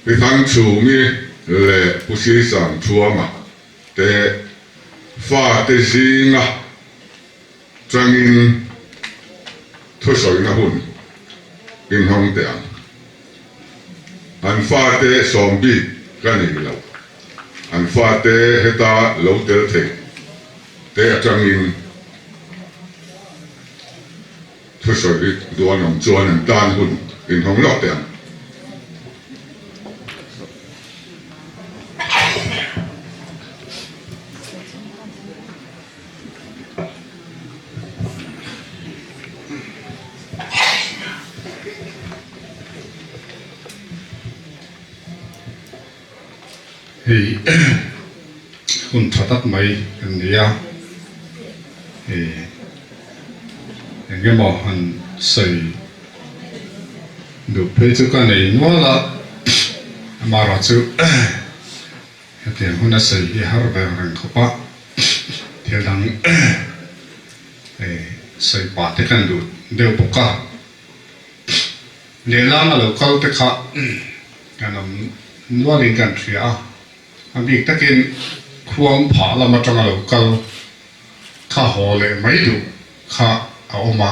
Pi Thangchhungi leh Pu Sisangchhuanga te fate zinga changin thusawina hun inhawng teh ang. An fate sawm bik ka nei lo. An fate heta lo tel thei te atangin thusawi duan awm chuan an tan hun inhawng lawk teh ang. Hei hun tha tak mai kan nei a, hei eng emaw han sawi duh phei chu ka nei nual a, amaherawhchu. Hetiang hun a sawi hi har ve reng khawp a, thil dang sawi pah te kan duh deuh bawk a. Lehlang a lo kal te kha kan awm nualin kan hria a, a bik takin khuang phah lam atanga lo kal kha haw leh mai duh kha a awm a,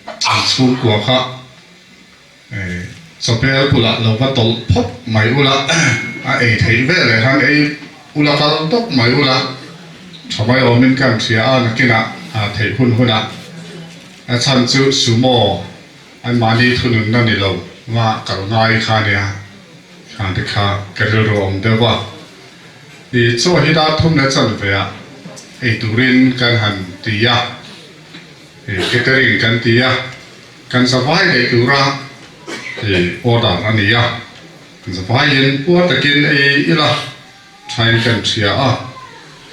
an chhungkua kha. Chawpel bulah lo va tawlh phawt mai ula, a ei theih vel leh khan ei ula kal tawp mai ula, tha mai awmin kan hria a, nakinah theih hun hunah a chhan chu sumo anmahni thununna ni lo va kal ngai kha nia, kha te kha ka rilru a awm deuh va. I chaw hi dar thum leh chanve ah ei turin kan han ti a, catering kan ti a. Kan zavai leh tura i order a ni a, kan zavaiin puar takin ei ila thain kan hria a.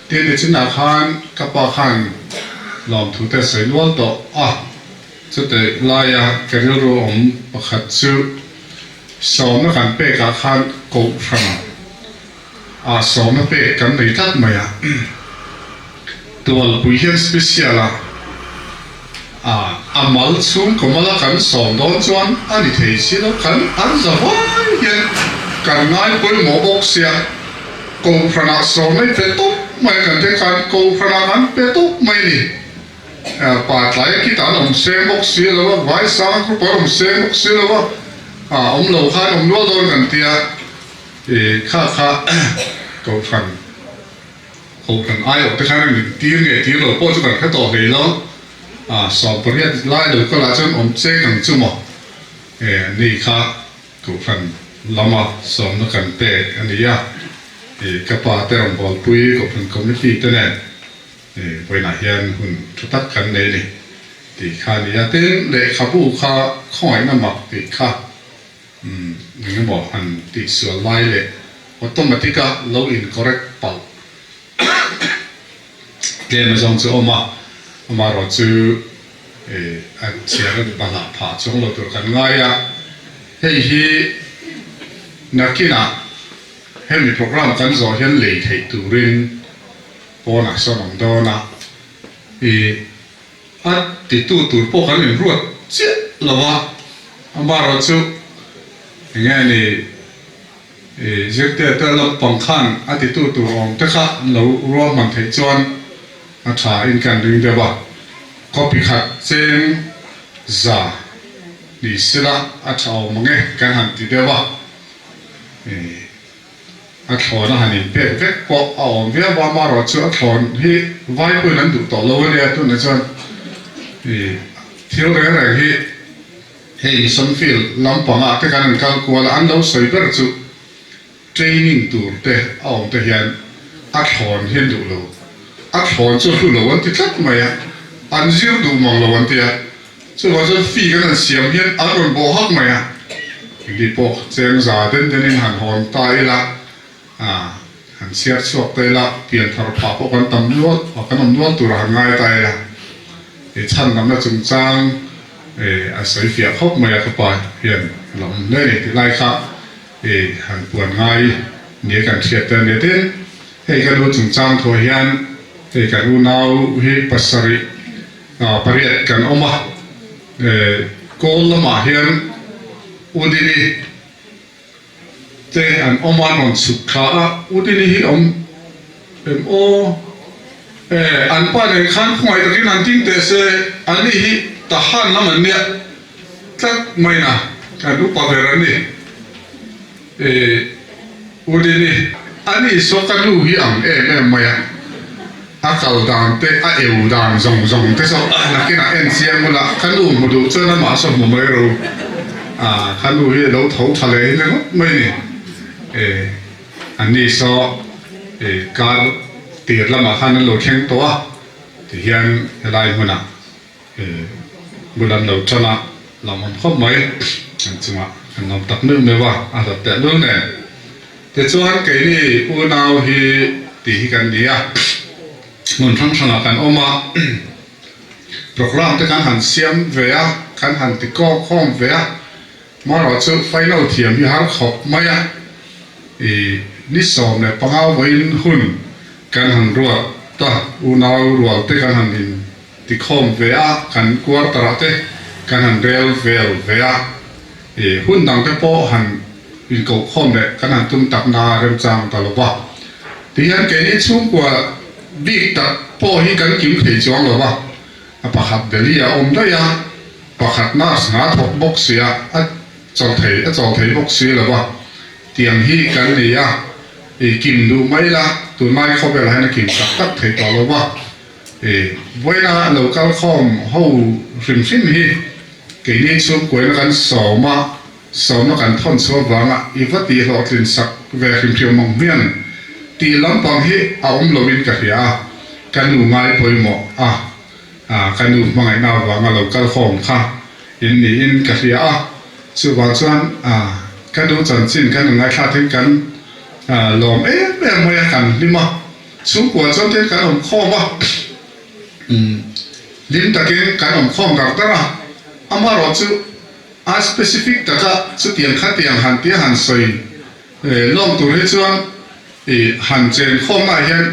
Tin, nichinah khan ka pa khan lawmthu te sawi nual tawh a, chutih laia ka rilru awm pakhat chu sawmna kan pekah khan kohhran ah sawmna pek kan nei tlat mai a, tualpui hian special a a mal chhungkaw mala kan sawm dawn chuan a ni thei si lo, kan an za vai hian kan ngai pawimawh bawk sia, kohhranah sawmna i pe tawp mai a kan te khan kohhranah kan pe tawp mai a ni, pa tlai khitah an awm seng bawk si lo a, vai sang group an awm seng bawk si lo a, awm lo khan awm nual dawn kan tia. I kha kha kohhran kohhran aiawh te khan an in tir nge tir lo pawh chu kan hre tawh hlei lo a, 18 lai lo kalah chuan awm cheng ang chu maw e ni kha kohhran lama sawmna kan pek a ni a, i ka pa te rawngbawlpui kohhran committee te nen i vawiinah hian hun tha tak kan nei a ni tih kha a ni a, tin lehkhabu kha khawngaihna mak tih kha. Umm eng emaw han tihsual lai leh automatic a lo in correct palh tlem azawng chu a awm a, amaherawh chu eh a chhiar a bahlah phah chuang lo tur kan ngai a, hei hi nakinah hemi program kan zawh hian lei theih turin pawnah sawn awm dawn a, ih. A titu tur pawh kan inruat chiah lo a, amaherawh chu eng nge ni i zirtir te lampang khan a titu tur awm te kha an lo ruahman theih chuan a tha in kan ring deuh a, copy khat cheng za ni sela a tha awm ang e kan han ti deuh a. A thlawn a han inpek vek pawh a awm viau a, amaherawh chu a thlawn hi vai pawhin an duh tawh lo a nia, tunah chuan ih thil reng reng hi hei mission field lampangah te kan han kal kual a, an lo sawi ber chu training tur te a awm te hian a thlawn hi an duh lo, a thlawn chu a hlu lo an ti tlat mai a, an zir duh mang lo an ti a. Chuvang chuan fee kan han siam hian an rawn bawh hak mai a, engti pawh cheng za den denin han hawn ta ila, han chhiar chhuak ta ila, pian thar phah pawh kan tam nual, kan awm nual tur a han ngai ta ila, i chhan damna chungchang a sawi fiah khawp mai a ka pa hian la awm hle a ni tih lai kha i han puan ngai nia kan hriat te a ni. Tin, hei ka nu chungchang thuah hian hei kan unau hi pasarih Pariat kan awm a, kawl lamah hian Udini te an awm a, an rawn chhuk thla a, U Dini hi awm em aw? E, an pa nen khan khawngaih takin han ding teh se, an ni hi Tahan lam an nia tlat mai na, kan upa ber an ni. E, U Dini, a ni saw ka nu hi ang em em mai a, a kal dan te, a eu dan zawng zawng te saw nakinah en chiang ula, ka nu hmu duh chuan amah saw hmu mai ro, a, ka nu hi a lo tho tha leh hi ringawt mai ni. E. An ni saw i kar tir lamah khan an lo thleng tawh a, tihian helai hmunah i bul an lo tan a, lawmawm khawp mai an chungah kan lawm tak meuh meuh a, a hlat teh lul nen. Tichuan keini unau hi tih hi kan ni a, hmun hrang hrangah kan awm a, programme te kan han siam ve a, kan han ti kawk khawm ve a, Hmarawh chu final thiam hi har khawp mai a, i ni 15 vawiin hun kan han ruat ta, unau rual te kan han in tikhawm ve a, kan quarter ah te kan han rel vel ve a, i hun dang te pawh han inkohkhawm leh kan han tum tak na remchang ta lo va. Tihian keini chhungkua bik tak pawh hi kan kim thei chuang lo va, a pakhat Delhi a awm daih a, Pakhat nurse hna thawk bawk sia a chaw thei a chaw thei bawk si lo a, tiang hi kan ni a, i kim duh mai la, tunlai khawvelah hian a kim tak tak thei tawh lo va, i vawiina lo kal khawm ho hrim hrim hi keini chhungkuaina kan sawm a, sawmna kan thawn chhuah vanga i va tih hlawhtlin sak ve hrim hrim ang hian tih lampang hi a awm loin ka hria a, ka nu ngai pawimawh a. A, ka nu hmangaihna avanga lo kal khawm kha in niin ka hria a, chuvang chuan a, ka nu chanchin kan in ngaithla in kan lawm em em mai a, kan hlim a, chhungkua chuan te kan awm khawm a, umm hlim takin kan awm khawm dar dar a, amaherawh chu a specific taka chutiang khatiang han tia han sawi lawm tur hi chuan I han chen khawmnaah hian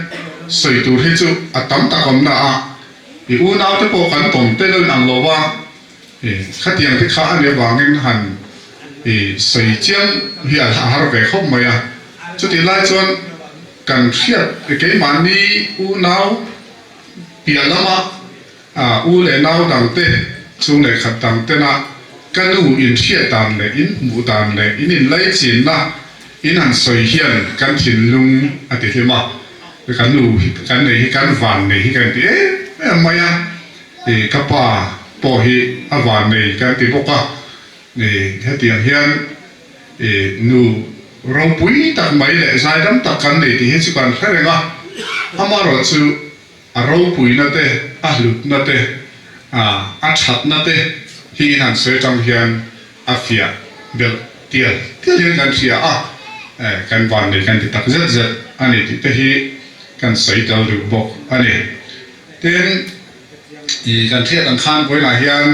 sawi tur hi chu a tam tak awmna a, i unaute pawh kan tawm tel in ang lo va, i khatiang te kha a nih avangin han i sawi chiam hi a har ve khawp mai a. Chutih lai chuan kan hriat keimahni unau piah lama A u leh nau dangte chung leh khat dang tena ka nu in hriat dan leh in hmuh dan leh in inlaichinna in han sawi hian kan thinlung a ti hlim a, ka nu hi kan nei hi kan van nei hi kan ti em em mai a, i ka pa pawh hi a van nei kan ti bawk a, i hetiang hian i nu ropui tak mai leh zaidam tak kan nei tih hi chu kan hre reng a, amaherawhchu A ropuina te, a hlutna te, a thatna te hi in han sawi atang hian a fiah belh tial tial hian kan hria a, kan vannei kan ti tak zet zet a ni tih te hi kan sawi tel duh bawk a ni. Tin, i kan hriat ang khan vawiinah hian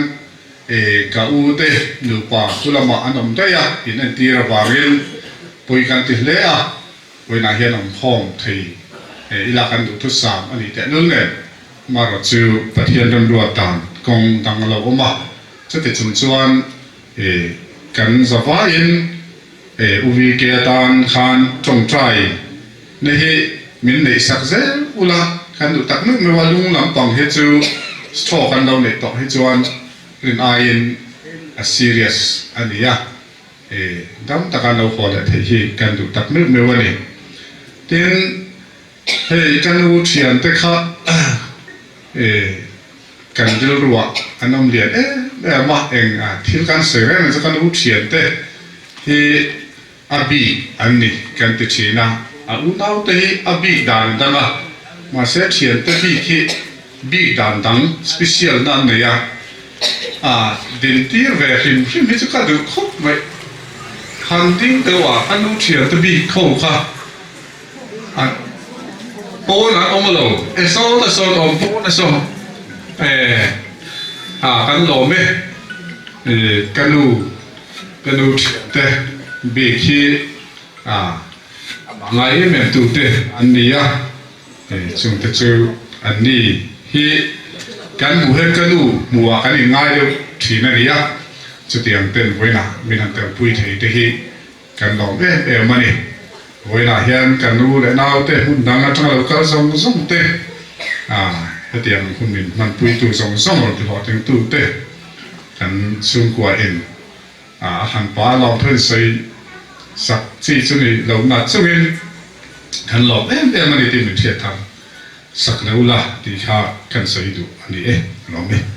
ka u te nupa chu lamah an awm daih a, in entir avangin pawi kan ti hle a. Vawiinah hian awm khawm thei ila kan duhthusam a nih tehlul nen, marawh chu Pathian remruat dan kawng dang a lo awm a, chuti chung chuan kan zavaiin UVK atan khan tawngtai na hi min neih sak zel ula kan duh tak meuh meuh a, lung lampang hi chu stroke an lo neih tawh hi chuan rin aiin a serious a ni a. E, dam taka lo haw leh theih hi kan duh tak meuh meuh a ni. Tin, hei ka nu thiante kha e, kan rilruah an awm lian em em a, eng a thil kan sawi reng reng chu ka nu thiante hi a bik an ni kan ti thin a, a unaute hi a bik dan a dang a, mahse thiante bik hi Bik dan dang special na an nei a, a din tir ve hrim hrim hi chu ka duh khawp mai. Han ding deuh a, ka nu thian te bik kho kha a pawn an awm lo, e sawn a sawn awm pawn a sawn e a kan lawm e, e ka nu ka nu thian te bik hi a ngai em em tu te an ni a. Chungte chu an ni hi kan hmuh hian ka nu hmuhah kan inngai deuh thin a ni a, chutiang ten vawiinah min han telpui thei te hi Kan lawm em em a ni. Vawiinah hian ka nu leh naute hmun dang atanga lo kal zawng zawng te, hetiang hun min hmanpuitu zawng zawng rawn tihlawhtlingtu te kan chhungkua in a han pa lawm thu in sawi sak chi chu ni lo nat chungin kan lawm em em a ni tih min hriat tham sak lo la tih kha kan sawi duh a ni e, lawm e.